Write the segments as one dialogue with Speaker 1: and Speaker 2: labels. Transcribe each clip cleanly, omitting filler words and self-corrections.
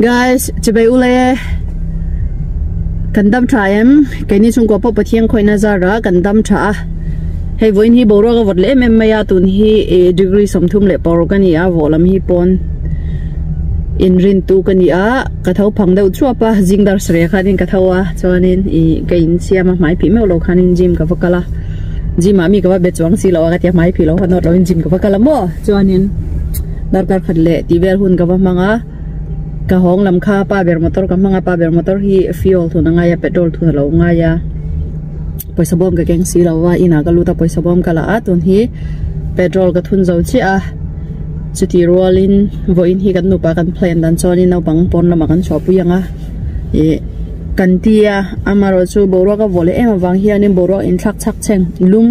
Speaker 1: Guys, chibai ule kan dam tha em keini chhungkua pawh Pathian khawihna zara kan dam tha a hei vawiin hi boruak a vawt leh em em mai a tun hi ih degree 36 a ni a vawh lam hi pawn inrin tu ka ni a ka tho phang deuh chuap a zing dar sarih ah khanin ka tho a chuanin ih ka insiam a hmai phih meuh lo khanin gym ka va kal a gym ah mi ka va be chuang si lo a ka tia hmai phih lo kha nawt loin gym ka va kal a maw chuanin darkar khat leh tih vel hun ka va hmang a. Ka hawng lam kha pa ber motor ka hmang a, pa ber motor hi fuel thun a ngai a, petrol thun a lo ngai a, pawisa bawm ka keng si lo a, inah ka lut a pawisa bawm ka la a, tun hi petrol ka thun zo chiah a, chuti rualin vawiin hi kan nupa kan plan dan chuanin naupang pawn lamah kan chhuahpui ang a, ih. Kan ti a, amaherawhchu boruak a vawh leh em avang hianin boruak inthlak chhak chheng lum.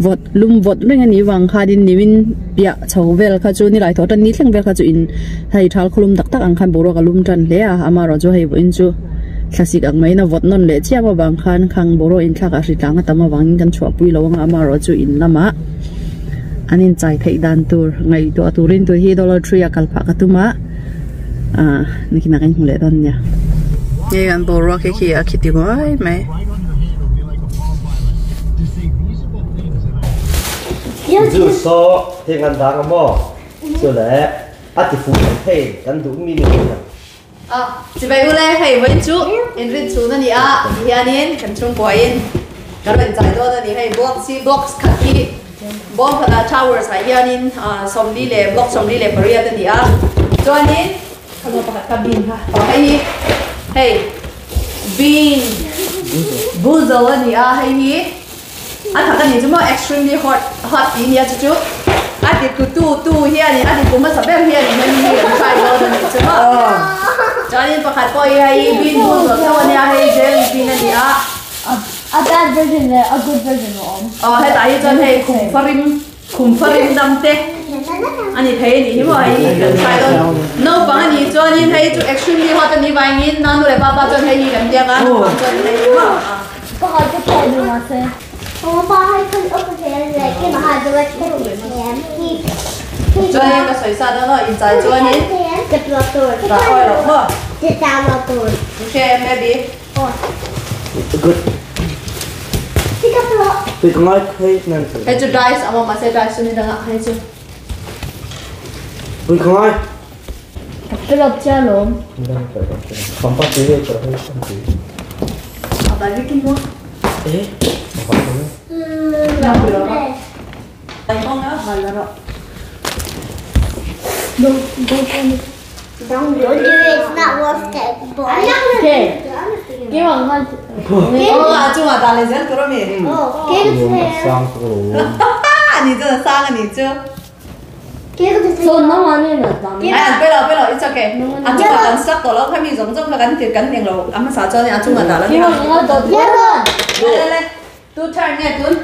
Speaker 1: Vawt lum vawt reng a nih vang khanin nimin piah chho vel kha chu nilai tawh tan ni thleng vel kha chu in hei thal khawlum tak tak ang khan boruak a lum tan hle a amaherawh chu hei vawiin chu thlasik ang maiin a vawt nawn leh chiam avang khan khang boruak inthlak ah hritlang a tam avangin kan chhuahpui lo ang a amaherawh chu in lamah an inchai theih dan tur ngaihtuah turin tui hi dollar tree a kal phah ka tum a ah nikinah kan hmu leh dawn nia. Hei kan boruak hi khi a khiti nguai mai.
Speaker 2: Zu saw thing an dang a maw? Chu le a ti fuh lo thei kan duh mi ni lo.
Speaker 1: A chibai ule hei vawiin chu inrin chhun a ni a tihianin kan chhungkuain kan rawn chai dawn a ni hei block si box khat hi bawm khatah towers ah hianin 40 leh block 48 a ni a chuanin khaw pakhat kha bean kha aw hei hi hei bean buzo a ni a hei hi A thak a nih chu maw extremely hot hot tih nia chu chu a ti tu tu tu hianin a ti tu hmasa ber hianin hemi hi an try dawn a nih chu maw chuanin pakhat pawh hi hei bean bul zawh chauh a nia hei jelly bean a ni a
Speaker 3: A bad version leh a good version a awm.
Speaker 1: Aw hetah hi chuan hei khum farim khum farim dam te a ni thei a nih hi maw hei hi kan try dawn naupang a nih chuanin hei chu extremely hot a nih vangin nanu leh papa chuan hei hi kan biak a naupang chuan hei hi maw. Chuanin ka sawi sa dawn aw inchai chuanin dah awi loh maw okay maybe hei chu dice a maw mahse dice chu ni dangah hei chu A chungah dah leh zel tur a mi? Ani chuan a sang a nih chu. Ai an pe lo pe lo it's okay. A chungah kan sak tawh lo kha mi zawng zawng kha kan tir kan eng lo a hmasa chuan a chungah dah la ni a. Le le le tu turn nge tun.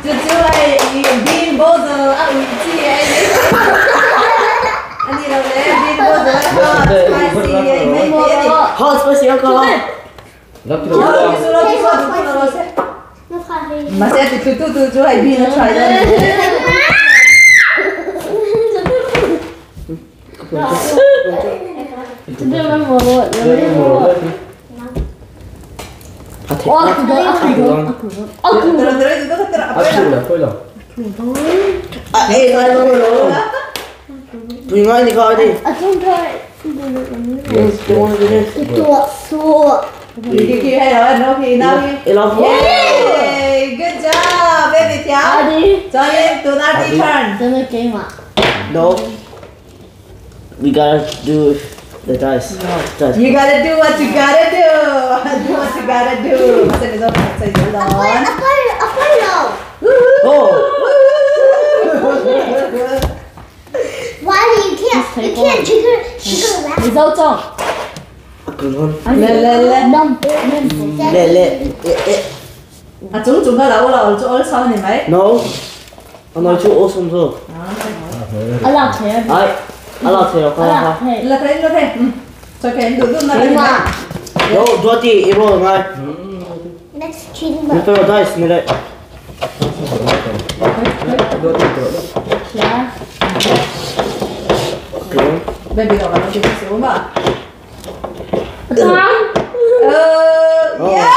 Speaker 1: Chu chu hei i bean bottle a ui chi ai mai a ni lo le bean bottle a hot spicy ai mai thei a ni.
Speaker 2: Hot spicy a ka.
Speaker 1: Mahse a ti tu tu tu chu hei bean a try dawn a ni. Yay! Good job, baby Tiao. Johnny, do not return.
Speaker 2: No. We gotta do the dice. Dice.
Speaker 1: You gotta do what you gotta do. Do what you gotta do.
Speaker 2: Oh.
Speaker 4: Why you can't? You can't trigger trigger
Speaker 1: Le le le.
Speaker 2: Le le le.
Speaker 1: A chung chung ka lo lo chu ol sam ni mai.
Speaker 2: No. Ano chu awesome zo. Ai. Ala thei ka ha.
Speaker 1: La thei la thei. Cho khen du du na ni mai.
Speaker 2: No, do ti i ro ngai.
Speaker 4: Next cheating
Speaker 2: Ni to dice ni le.
Speaker 1: Baby 到了，就是什么？Yeah.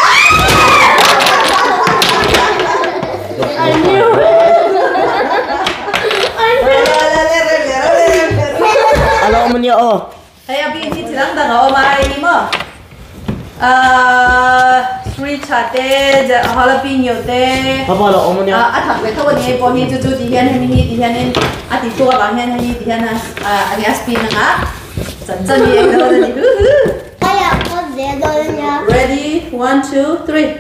Speaker 3: I knew it. I knew it.
Speaker 5: Alam mo niya oh.
Speaker 1: Ay, abi hi chilang dang o mai ni mo. Sriracha te, jalapeno te.
Speaker 5: Papa lo om niya.
Speaker 1: A thak ve tho ni po hi chu chu ti hian hemi hi ti hian in a ti tua bang hian hemi ti hian a ani a spin anga. Chan chan ni ek do ni hu hu. Ready? 1 2 3.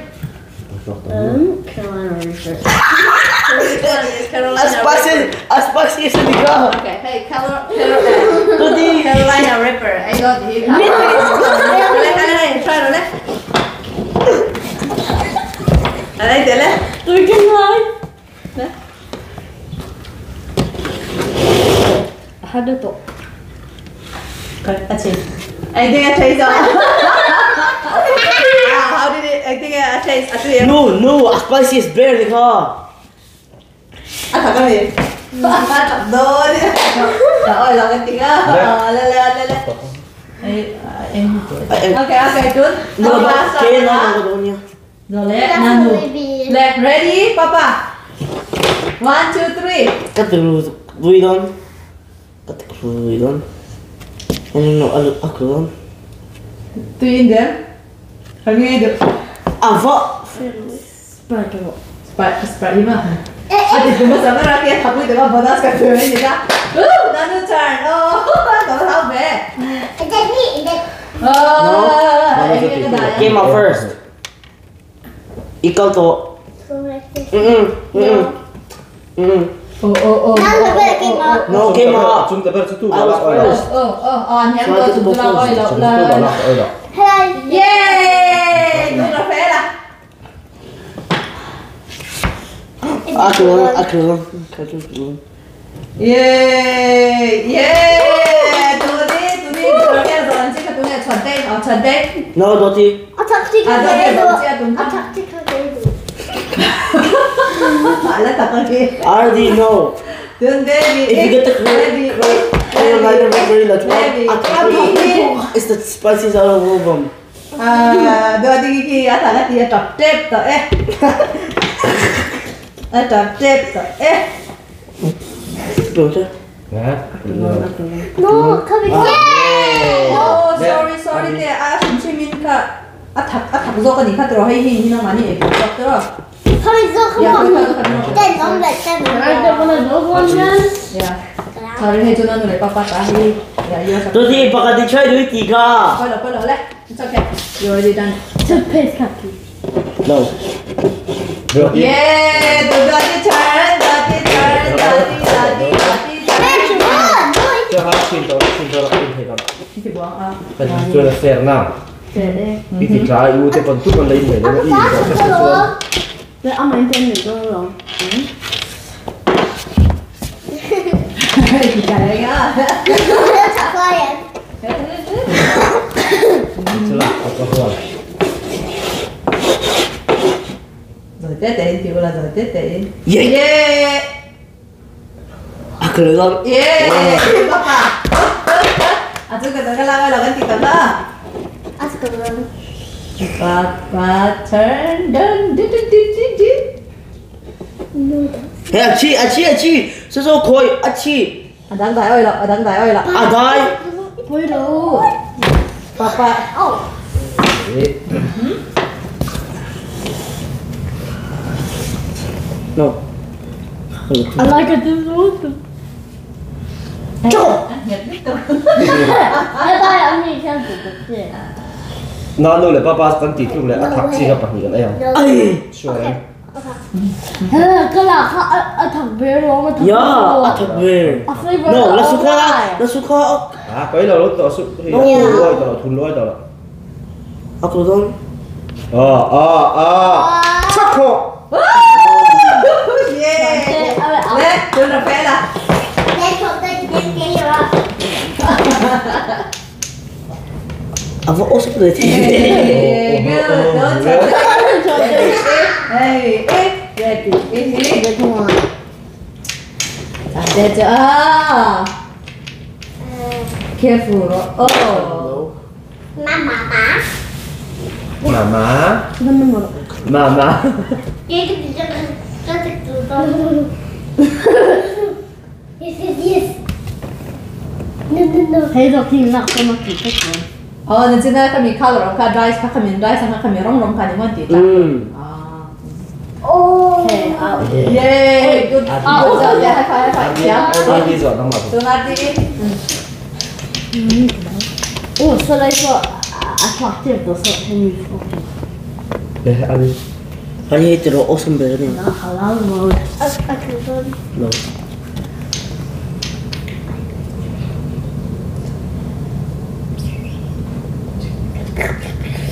Speaker 3: Carolina Reaper.
Speaker 1: Carolina.
Speaker 5: Spicy, spicy sa liga.
Speaker 1: Okay, hey, Carolina Reaper. I got it. Try, try, try. Alay, dele.
Speaker 3: Turkin line. Hada to.
Speaker 1: I think I taste all. How did it? I think I taste. I think.
Speaker 5: No, no, spicy is barely ka.
Speaker 1: À thật cái gì? Thật đôi. Trời ơi, là cái tiếng á. Lên lên lên lên. Okay, okay, good.
Speaker 5: No, okay, no, no, no, niya.
Speaker 1: Rồi lẹ, nanu. Lẹ, ready, papa. 1 2 3.
Speaker 5: Katuluidon. Katuluidon. Ano no, alo ako.
Speaker 1: Tuy nhiên đến. Phải nghe được.
Speaker 5: Ava.
Speaker 3: Sprite.
Speaker 1: Sprite, Sprite mà. À thì chúng ta sẽ ra kia học đi được không? Bonus cái thứ gì đó. Nanu turn. Oh, có sao về.
Speaker 5: No. Came out first. Ikaw to.
Speaker 1: Oh oh oh.
Speaker 5: No, came out.
Speaker 2: Chúng ta bắt đầu
Speaker 5: I was first.
Speaker 1: Oh oh oh, anh em tôi chúng ta ơi là. Yeah, chúng ta phê là.
Speaker 5: Ako ako ako.
Speaker 1: Yeah, yeah. Tụi đi, tụi đi rồi anh chị tụi này chuẩn đây, chuẩn đây.
Speaker 5: No, doti. I already know. If you get the Carolina Reaper, it's the spiciest out of all of them.
Speaker 1: Đôi đi khi á thằng thì tập tép rồi ê. Tập tép rồi ê.
Speaker 5: Được.
Speaker 3: No, come here.
Speaker 1: Oh, sorry, sorry. 네, 아, 심심인가. 아, 닭, 아, 닭你看到嘿嘿，你那많이也不知道。
Speaker 3: Come on. Yeah.
Speaker 1: Sorry, hey, cho nên papa ta hi. Yeah,
Speaker 5: Doti, baka di try do tiga.
Speaker 1: Polo, polo, le. It's okay. You already done.
Speaker 3: Toothpaste cookie.
Speaker 5: No.
Speaker 1: Yeah, Doti turn, Doti turn, Doti, Doti, Doti. Cái 뭐야?
Speaker 2: Mình là xe nào? Đi thì trái u thế còn chút còn lấy người nó đi rồi.
Speaker 3: Để ông anh tên mình tôi rồi.
Speaker 1: Thì trả lời á. Rồi tết tết chịu là rồi tết tết. Yeah.
Speaker 5: À cái đó.
Speaker 1: Yeah. Papa. À chú cái cái la cái là cái gì đó. Papa turn dun dun dun dun dun.
Speaker 5: Hey, achi, achi, achi. So so koi, achi.
Speaker 1: À đang đại ơi là, à đang đại ơi là.
Speaker 5: À đại.
Speaker 1: Ôi đâu. Papa.
Speaker 3: Oh.
Speaker 5: No.
Speaker 3: I like it this one.
Speaker 2: Nanu le papa kan ti tluk le a thak chi ka pahnih kan ei ang.
Speaker 5: Ai.
Speaker 2: Sure.
Speaker 3: Cái là a thak beer lo ma thak.
Speaker 5: Yeah, a thak beer. No, la suka, la suka.
Speaker 2: À, cái là lúc đó su thì lôi đó, thun lôi đó.
Speaker 5: Ako don.
Speaker 2: À. Chắc không.
Speaker 1: Yeah. Lẹ, tôi là phê là.
Speaker 5: Ava also the
Speaker 1: Good. Don't touch it. Hey, hey, ready.
Speaker 5: That's ah. Careful. Oh.
Speaker 4: 妈妈妈。
Speaker 2: 妈妈。妈妈。
Speaker 4: 这个比这个这个多。Yes yes yes. No no no.
Speaker 3: 黑豆可以拉这么几个
Speaker 5: 哦，你现在看米卡了，看 rice，看米 rice，看米rong rong，看你问题。
Speaker 2: 嗯。
Speaker 5: 啊。
Speaker 4: 哦。
Speaker 5: 耶，good。啊，我这边还还还行。
Speaker 2: 我这边做那么
Speaker 5: 多。做哪里？
Speaker 3: 嗯。哦，说来说，attractive 的说很女。
Speaker 2: 对，阿里。
Speaker 6: 阿里这个 awesome 的呢。
Speaker 3: 好了，我。
Speaker 6: No.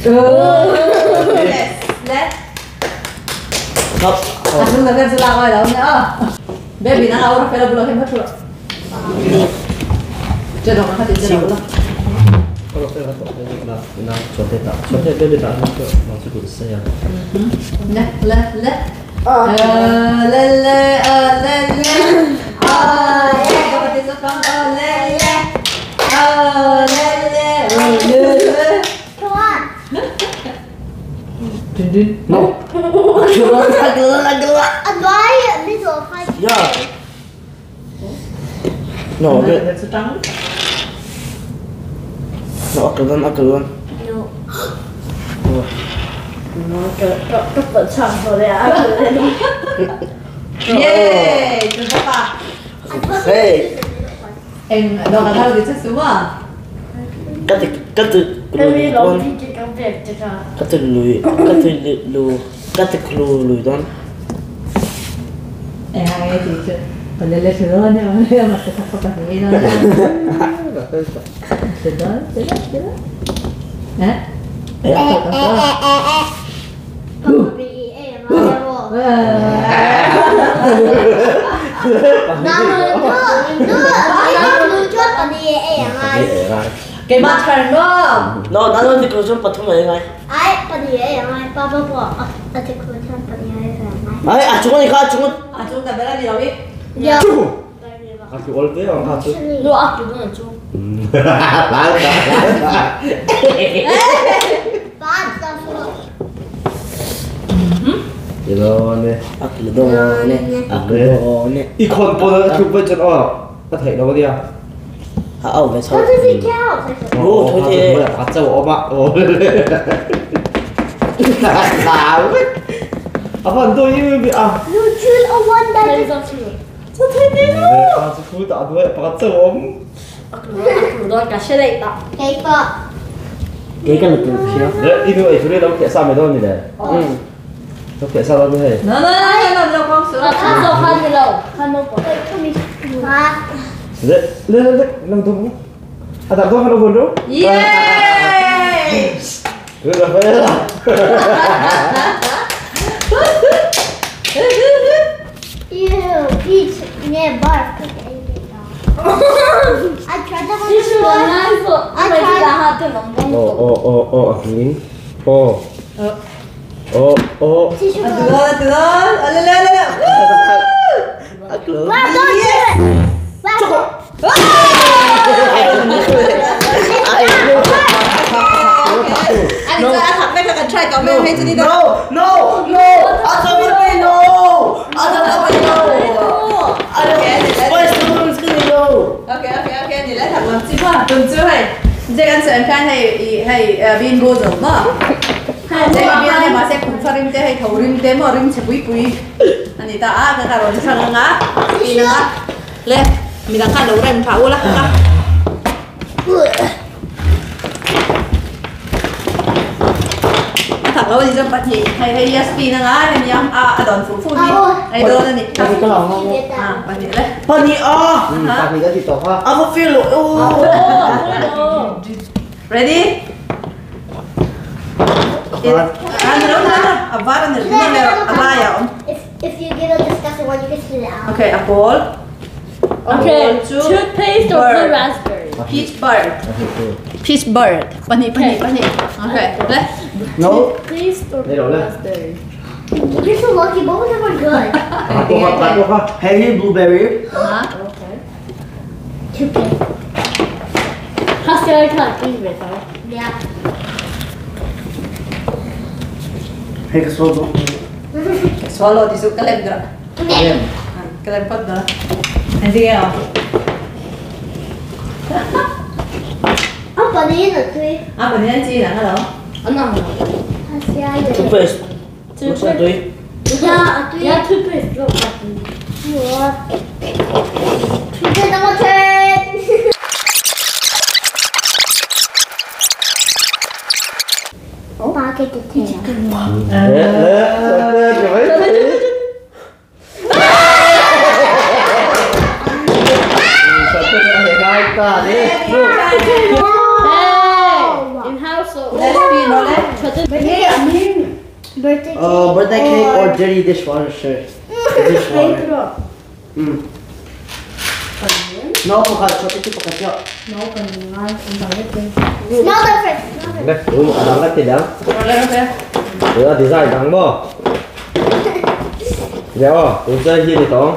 Speaker 5: Yes, let.
Speaker 6: Top.
Speaker 5: 啊，那个是哪个了呢？啊，baby，那我飞了不了，先不出了。这种还得这种了。
Speaker 2: 我飞了，那那昨天打，昨天baby 打那个，我这个是呀。
Speaker 5: 来来来，来来来来，啊耶！我的手放来来，啊来来来来。
Speaker 4: Come on.
Speaker 6: No.
Speaker 4: Why little five?
Speaker 6: Yeah. No, okay. No, akıldan akıldan.
Speaker 4: No.
Speaker 3: 这这本唱出来啊！
Speaker 5: 耶，真的吧？
Speaker 6: 嘿。
Speaker 5: 哎，老个他的这什么？
Speaker 6: Cái cái từ cái từ lùi cái từ lùi cái từ lùi lùi đó.
Speaker 5: 哎，对对，我来来吃到呢，我来嘛，吃他不你呢？吃到吃到吃到，哎，哎哎
Speaker 4: 哎哎哎，
Speaker 5: 给妈吃了。
Speaker 6: No, 那那你可真不同哎。
Speaker 4: 哎，把你也养来，爸爸不，啊，这可真把你也养来。
Speaker 6: 哎，阿祖你看阿祖，
Speaker 5: 阿祖那边你老魏。
Speaker 4: 有。
Speaker 2: 阿祖我这样阿祖。
Speaker 3: 有阿祖跟阿祖。
Speaker 2: 来来来。
Speaker 4: 爸爸说。
Speaker 2: 你老呢？
Speaker 6: 阿祖老呢？阿祖老呢？
Speaker 2: 一看波的就不知道，阿睇到啲啊。
Speaker 6: 아, 왜 서?
Speaker 4: What does it count?
Speaker 6: 오, 저게.
Speaker 2: 뭐야, 가짜 오마. 오. 나. 아빠 너 이거 아.
Speaker 4: You choose a one that is
Speaker 5: 这太美了。
Speaker 2: 啊，这苦打对，把这我。
Speaker 4: 给个。
Speaker 6: 给个东西啊。
Speaker 2: 네, 이거 이 둘이 너무 개싸움에 넣었는데.
Speaker 6: 응.
Speaker 2: 너 개싸움도 해.
Speaker 5: 来来来来来，光说。
Speaker 3: 看到看到看到。
Speaker 4: 啊。
Speaker 2: 네, 네, 네, 네, 너무. 아, 나도 하나 보러?
Speaker 5: 예!
Speaker 2: 그래, 빼라.
Speaker 4: Ew, peach, yeah, barf. I tried that one before. I tried.
Speaker 2: 어, 응. 어. 어, 어.
Speaker 5: 들어, 들어. 얼른, 얼른, 얼른.
Speaker 4: Wow, don't do it. Wow.
Speaker 5: 아니, 저 담배 잠깐 try 담배 해주니.
Speaker 6: No, no, no. 아, 담배 no. 아, 담배 no. 아, no.
Speaker 5: Okay, okay, okay. 你来谈论计划，总之系，你这个上间系系诶边波做嘛？这边你嘛些空出啉啲系头啉啲，么啉一杯杯。你得啊，个个罗唱啊，你啊，来，咪当看楼来唔跑啦，啊。 thằng ơi cho bạn chị hay hay ESP nó ngá thì nhá à đòn phụ phụ đi ai đâu nè à bạn chị đấy
Speaker 6: bạn chị à
Speaker 2: bạn chị cái gì tỏ ha
Speaker 6: à có phê lỗi
Speaker 5: ready à nó nó à vara nó nó à ya
Speaker 4: if you get a disgusting one you can spit it out
Speaker 5: okay a ball
Speaker 3: okay toothpaste or blue raspberry
Speaker 5: peach bird peach bird 帮你帮你帮你 okay 来
Speaker 6: No.
Speaker 3: Toothpaste or raspberry?
Speaker 4: You're so lucky. Both of them are good.
Speaker 6: Harry blueberry.
Speaker 5: Huh?
Speaker 4: Toothpaste.
Speaker 3: Hasiai kha tui ve tho.
Speaker 4: Yeah.
Speaker 6: Hei ka swallow.
Speaker 5: Swallow ti su kalem dra.
Speaker 6: Lem.
Speaker 5: Kalem pat da. Anh gì không?
Speaker 4: Ah, banana tui.
Speaker 5: À, banana chi là hello.
Speaker 3: Ano?
Speaker 4: Hasiai.
Speaker 6: Toothpaste. Toothpaste. Tui.
Speaker 4: Yeah, tui.
Speaker 3: Yeah, toothpaste lo ka tui.
Speaker 4: What? Toothpaste number 10. Pocket potato.
Speaker 2: Le le le
Speaker 3: In house or
Speaker 4: Birthday cake.
Speaker 6: Birthday cake or dirty dishwasher. Dishwater. No, pakhat cho pakhat cho.
Speaker 3: No,
Speaker 4: Smell the first.
Speaker 2: Đây, đúng rồi, đang thì đáng. Đó design đángบ่เดี๋ยวผมจะยืนตรง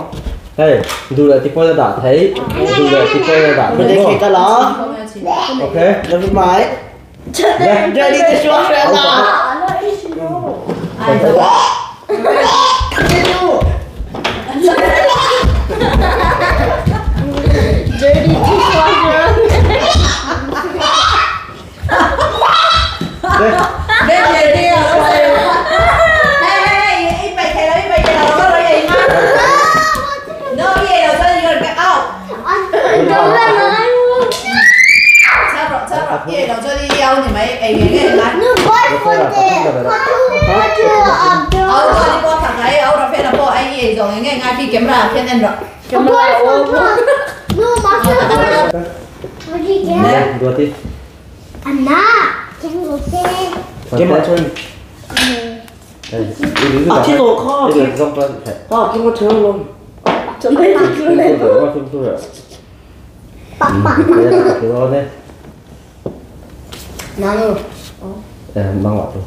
Speaker 2: เฮ้ยดูแลที่พ่อจะด่าไทยดูแลที่พ่อจะด่า
Speaker 6: Birthday cake ก็เหรอ
Speaker 2: โอเค
Speaker 6: Never mind. Dirty dishwasher ล่ะ
Speaker 3: Dirty dishwasher.
Speaker 5: Đây về đi à. Hey hey hey,ไปใครแล้วไปใครเราก็เลยใหญ่มาก No, yeah, เราจะยืนกัน out. 差不多，耶，留咗啲優，你咪誒嘅嘅嚟。
Speaker 4: No, what for the? What to
Speaker 5: เอาตัวนี้ก็ถักไอ้เอาเราเพชรเราไอ้เย่จงง่ายง่ายพี่เก็บราเพี้ยนเอ็นหรอ
Speaker 4: What for the? No, master. What do you get?
Speaker 2: ดูที่
Speaker 4: Anna, can you say?
Speaker 6: เกมมาชน
Speaker 2: อ่ะ
Speaker 6: ที่โลข้อ
Speaker 2: ที่โลข้อ
Speaker 6: ข้อที่มาเชิญลง
Speaker 4: Papa.
Speaker 2: เดี๋ยวเนี่ย
Speaker 3: Nano.
Speaker 2: เออบังหวัดดู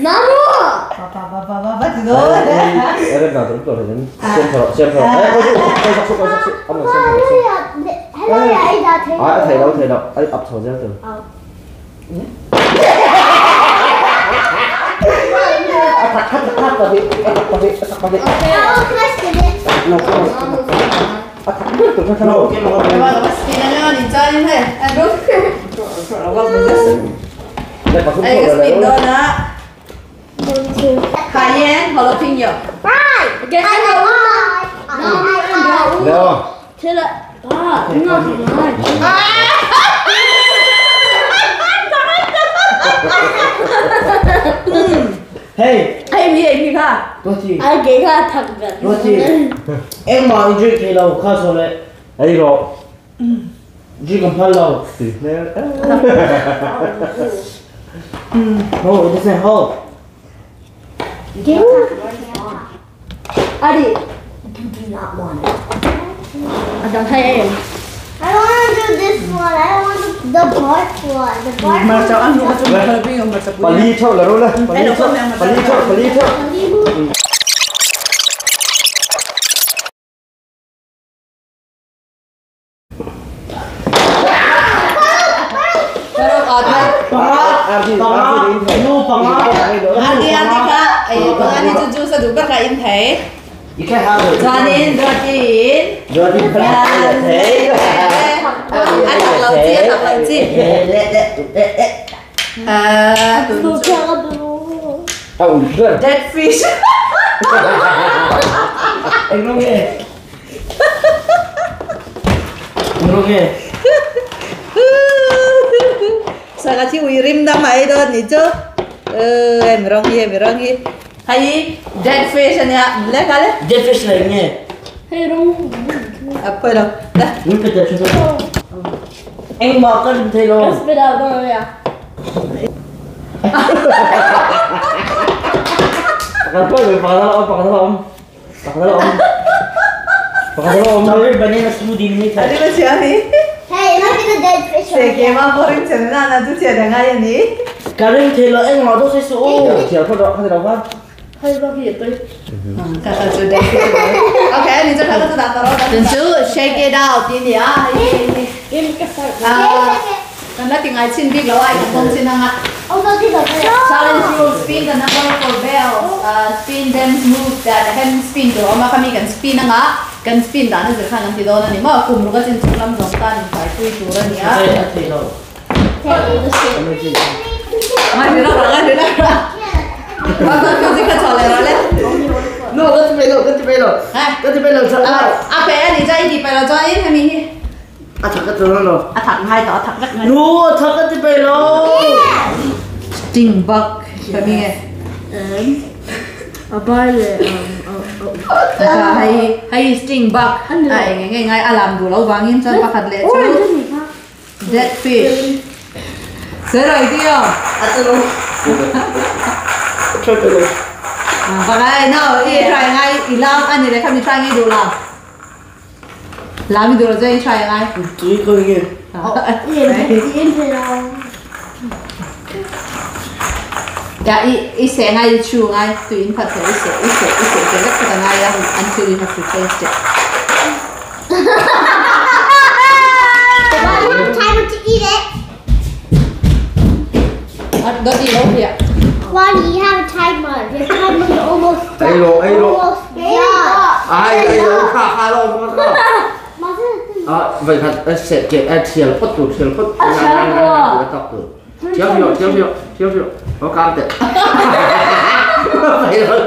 Speaker 3: Nano.
Speaker 5: ป้าป้าป้าป้าป้าจิโน่
Speaker 2: เออแบบนั้นตัวเลยเสียงพอเสียงพอเอ้ยไปสักไปสักเอามาเสียงพอ
Speaker 4: Hello, hello,
Speaker 2: 啊，提到提到，哎，噏錯啫就。啊，咔咔咔嗰啲，嗰啲，嗰啲。啊，咔咔咔，
Speaker 6: โลเกมมา
Speaker 5: ว่าเราสกินแล้วนี่จ้านี่ให้ไอ้บุ๊กเราก็เป็น
Speaker 2: 你把
Speaker 5: ไอ้ก็สกินโดนนะ卡烟好了朋友。
Speaker 3: Okay, hello.
Speaker 2: เร็ว
Speaker 3: Till ah, no, no.
Speaker 6: เฮ้ย
Speaker 5: ไอ้มีไอ้มีค่ะ
Speaker 6: ตัวจี
Speaker 3: I gave her a tug.
Speaker 6: ตัวจีเอ็งมาจุดที่เราข้าโซเลย
Speaker 2: ไอ้个
Speaker 6: จุดกับพันเรา
Speaker 2: สิเนี่ย
Speaker 6: โอ้ this is help
Speaker 3: Adi, you do not want it. I don't have.
Speaker 4: I want to do this one. I want the bark one. The bark
Speaker 5: มาเจ้าอันนู้นก็จะมาพี่ยงมาจับ
Speaker 2: ปลีเท่าแล้วรู้เลยปลีเท่าปลีเท่าปลีเท่า
Speaker 6: ปังอ่ะปังอ่ะนูปังอ่ะ
Speaker 5: อันนี้อันนี้ค่ะไอ้ตัวอันนี้จะจูสะดุกค่ะอินไทย
Speaker 6: You can have it.
Speaker 5: จานินดอจีน
Speaker 2: ตัวที่พลาดเฮ้ย
Speaker 5: อันถักเราจีอันถักเราจีอ่า
Speaker 2: เอาเพื่อน
Speaker 5: dead fish
Speaker 6: เอ็งรู้ไงรู้ไง
Speaker 5: สกัดที่วิริมดำไอ้ตัวนี่จ้ะเออไม่ร้องยี่ไม่ร้องยี่ไอ้ dead fish อันเนี้ยเล็กอะไร
Speaker 6: Dead fish อะไรเงี้ย
Speaker 3: Hey, don't.
Speaker 5: อ่ะไปแล้วนะ
Speaker 6: นี่เป็น dead fish เอ็งบอกก็เทโล
Speaker 3: Spit out, don't yeah.
Speaker 2: ปากกาเลยปากกาปากกาปากกาปากกา
Speaker 6: Strawberry banana smoothie นี่
Speaker 5: อันนี้ไม่ใช่อันนี้
Speaker 4: Hey, look at the dead fish.
Speaker 5: เสียเกมอ่ะพอริมเสร็จแล้วนะทุกเสียแต่ง่ายอันนี้
Speaker 6: การเทโลเอ็งมาต้องใช้สู
Speaker 2: เขียวเขาดอกเขาดอกว่า
Speaker 5: Okay, ni chu kha chu dah tawh rawh. Chu shake it out ti nia. Kan la ti ngai chin bik lo a i kan chin anga. Challenge rule spin the number for bells spin them smooth that hen spin tur awm a khami kan spin anga kan spin dan a zir khan an ti dawn a ni maw kum ruk a chin chung lam zawng tan in fai pui tur a ni a. Ngai ri rawh ngai ri rawh.
Speaker 2: No, ka ti pe lo, ka ti pe lo. Ka ti pe lo sa.
Speaker 5: A pe ani cha i ti pe lo chuan in hemi hi.
Speaker 2: A thak ka ti lo.
Speaker 5: A thak ngai tawh a thak vek ngai.
Speaker 2: No, a thak ka ti pe lo.
Speaker 5: Sting bug ka mi nge.
Speaker 3: A bar le
Speaker 5: hei hei sting bug a eng nge ngai a lam duh lo wangin chuan pakhat leh chu dead fish. Sir idea.
Speaker 2: A tu lo. Try pe lo.
Speaker 5: Pakai no, i try ngai i lam ani le khami try ngai du lam. Lam i du lo i try ngai.
Speaker 2: Tui ko nge.
Speaker 5: Ya i i se ngai i chew ngai tu in phat i se i se i se ke lek ka ngai ya until you have to taste it.
Speaker 4: Time to eat it.
Speaker 5: Đó đi đâu kìa?
Speaker 4: Why do you have a timer? Your timer's almost done.
Speaker 2: Ai lo, ai lo.
Speaker 4: Almost done.
Speaker 2: Ai ai lo kha kha lo ma kha. À, vậy thật sẽ kiện ai thiệt phất tụ thiệt phất. Thiếu thiếu thiếu thiếu thiếu thiếu. Có cam tệ. Phải rồi.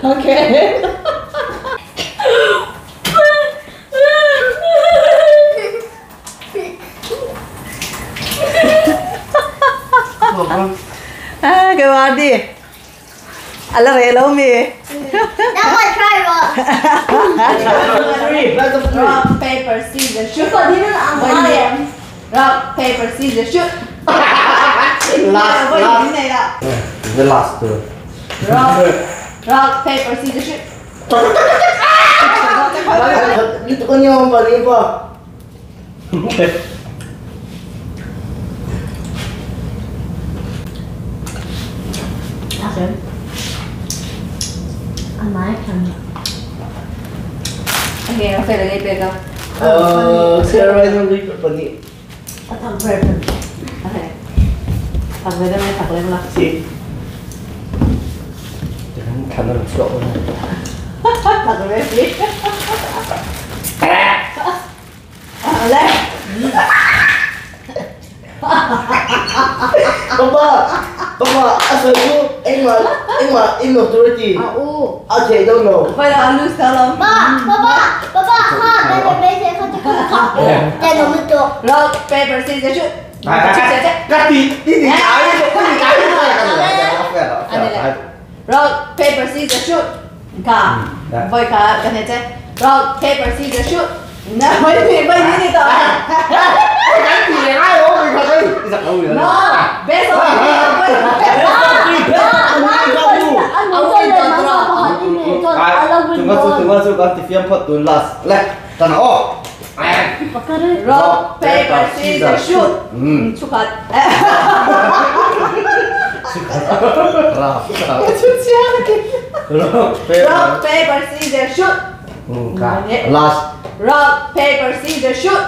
Speaker 5: Okay. Ah, cái mà đi. Alla re lo mi.
Speaker 4: Now I try rock.
Speaker 5: Rock, paper, scissors, shoot. Rock, paper, scissors, shoot.
Speaker 2: Last, last. The last.
Speaker 5: Rock, rock, paper, scissors, shoot.
Speaker 2: Dito ko niya ang bali pa. Okay.
Speaker 5: Okay, okay, lagi pega.
Speaker 2: Sarah nang dito pa ni.
Speaker 5: Okay. Thằng về đây thằng lên là.
Speaker 2: Si. Thằng nó sợ.
Speaker 5: Thằng về đi. Lên.
Speaker 2: Papa, papa, asa ko, engma, engma, in authority.
Speaker 5: À u.
Speaker 2: Okay, don't know.
Speaker 5: Vậy là lose tao lắm.
Speaker 4: Papa, papa, ha, đây là bây giờ không cho con. Đây là một chỗ.
Speaker 5: Rock, paper, scissors, shoot.
Speaker 2: Cái gì, cái gì cái, cái gì cái này.
Speaker 5: Rock, paper, scissors, shoot. Cả. Vậy cả cái này chứ. Rock, paper, scissors, shoot. Nè, mấy gì, mấy gì tao.
Speaker 2: Cái gì này ai ôm mình thật đi.
Speaker 5: No, best of three. Rock, paper, scissors, shoot. Chụp hạt. Rock, paper, scissors, shoot.
Speaker 2: Last.
Speaker 5: Rock, paper, scissors, shoot.